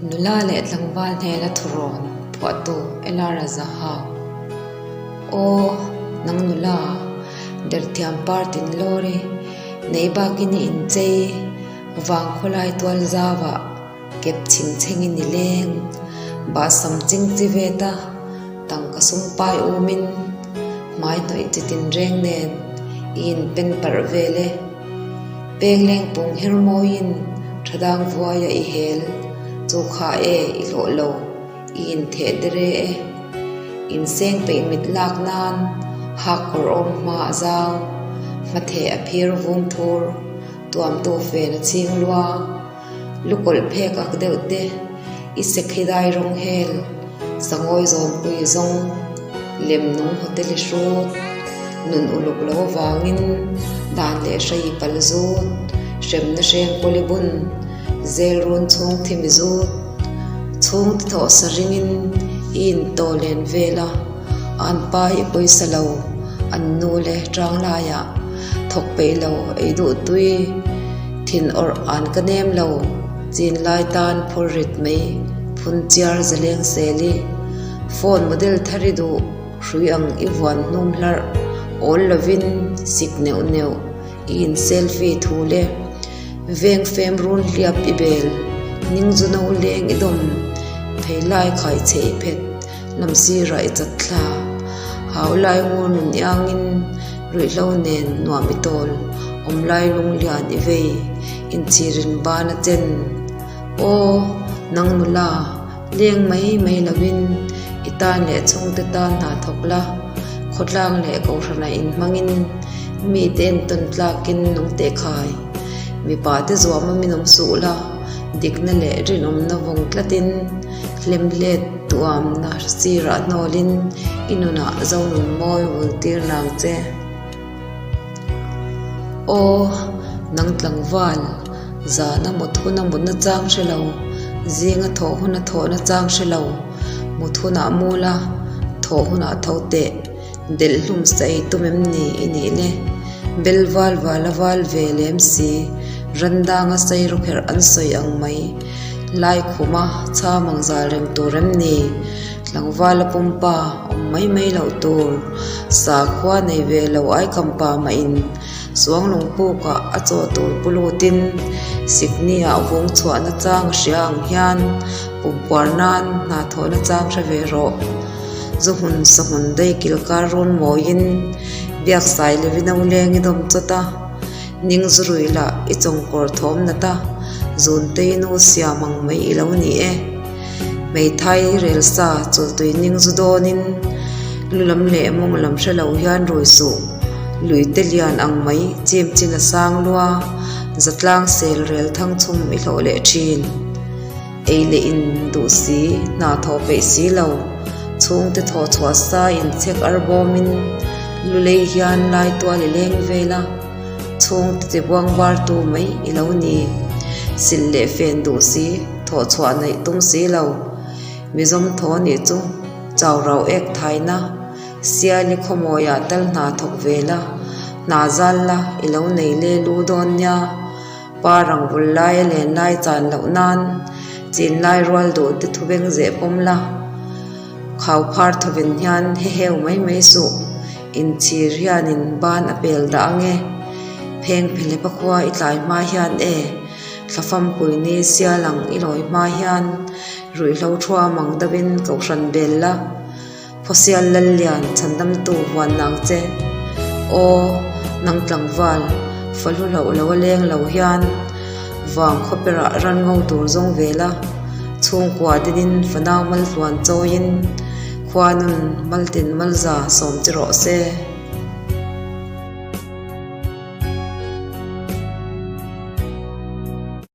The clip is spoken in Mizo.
Nula leh tlangval hnena thurawn phuahtu Elara Zahau. Aw, nang nula, derthiam par tin lawri, nei bakin i inchei, vang khawlai tual zauah kep chhing chhengin i leng, bahsam ching chi vet a, tangka sum pai umin, hmai hnawih chi tinreng nen i inpen parh vel e. Pengleng pung her mawiin thadang vuaia i hel, chu kha e i hlawh lo, i intheh dere e. Inseng peih mit lak nan hak kawr awm hma a zau, hmatheh a phir vum thur, tuamtu fen a chhing lua. Lukawlh phek ak deuh te, i sekhi dai rawng hel, sangawi zawnpui zawng, lem nung hotel i hrut, nun uluk lo avangin dan leh hrai pal zut, hremna hreng kawl i bun, zel run chhung thi mi zut, chhung ti thawh sa ringin i intaw len vel a, an pa i pawisa lo, an nu le tang laiah thawk peih lo ei duh tui thin awrh an ka nem lo, chin lai tan phur rit mai phun chiar zaleng sel i phone model thar i duh hrui ang i vuan hnum hlarh awl lovin sik neuh neuh i in selfie thu le veng fem run hliap i bel ning zu no leng i dawm phei lai khai chhe i phet. Lam sirah i chat thla. Hau lai ngur nun iangin ruihhlo nen nuam i tawl, awm lai lung lian i vei, inchhirin ban a chen. Aw, nang nula, leng mai mai lovin i tan leh chhungte tan hna thawk la, khawtlang leh kohhranah inhmangin mite entawn tlakin nung teh khai. Mipa te zuama min awm suh la, dikna leh rinawmna vawng tlatin Hlemhlet tuamna sirah hnawlin i nunah zonun mawi vul tir nang che. Aw, nang tlangval, zana mut huna mutna chang hre lo, zinga thawh huna thawhna chang hre lo, mut hunah mul a, thawh hunah tho teh, delh hlum sa ei tum em ni i nih le? Bel val val a val ve lem si, randanga sairawkherh an sawi ang mai. Lai khuma chham ang zal reng tur em ni? Tlangval a pumpa awm mai mai loh tur. Sakhua nei ve lo Aikampa mah in Suanglung pukah a chaw tur pu lutin Sikni-ah vung chhuahna chang a hria ang hian pumpuar nan hna thawhna chang hre ve rawh. Zu hmun sahmun daih kilkar run mawiin Biaksai Levino leng i dawm chawt a. Ning zu rui lah i chawngkawr thawm nat a, zuntei nu siam ang mai i lo ni e. Hmeithai rel sa chawltui ning zu dawnin lu lam leh mawng lam hre lo hian rui suh. Lui te lian ang mai chim chin a sang lua, zatlang sel rel thang chhum i hlawh leh thin. Ei leh in duh si, hna thawh peih si lo, chhungte thawh chhuah sa in chhek ar bawmin lu lei hian lai tual i leng vel a, chhungte ti buang var tu mai i lo ni. Silh leh fen duh si, thawh chhuah neih tum si lo. Mizawm thaw nih chu chau rau ek thaina, Siali khawmawiah tal hna thawk ve la, hna zal la i lo nei le lu dawn nia. Pa rang vul lai a len lai chan loh nan chin lai rual duh te thu beng zeh pawm la, khau phar thawven hian he heu mai mai suh, inchhir hianin ban a pel dah ange, pheng phelepa khua i tlai hma hian e, thlafampui ni sial ang i lawi hma hian ruihhlo thuam ang deuhin kohhran bel la. Khawsial Lallian chhandamtu huan nang che. Aw, nang tlangval, fahlu hlauh lo a leng lo hian vang khawperah ran ngo tur zawng ve la, chhungkua dinin fanau malhluan chawiin khuanun maltin malza sawm che rawh se.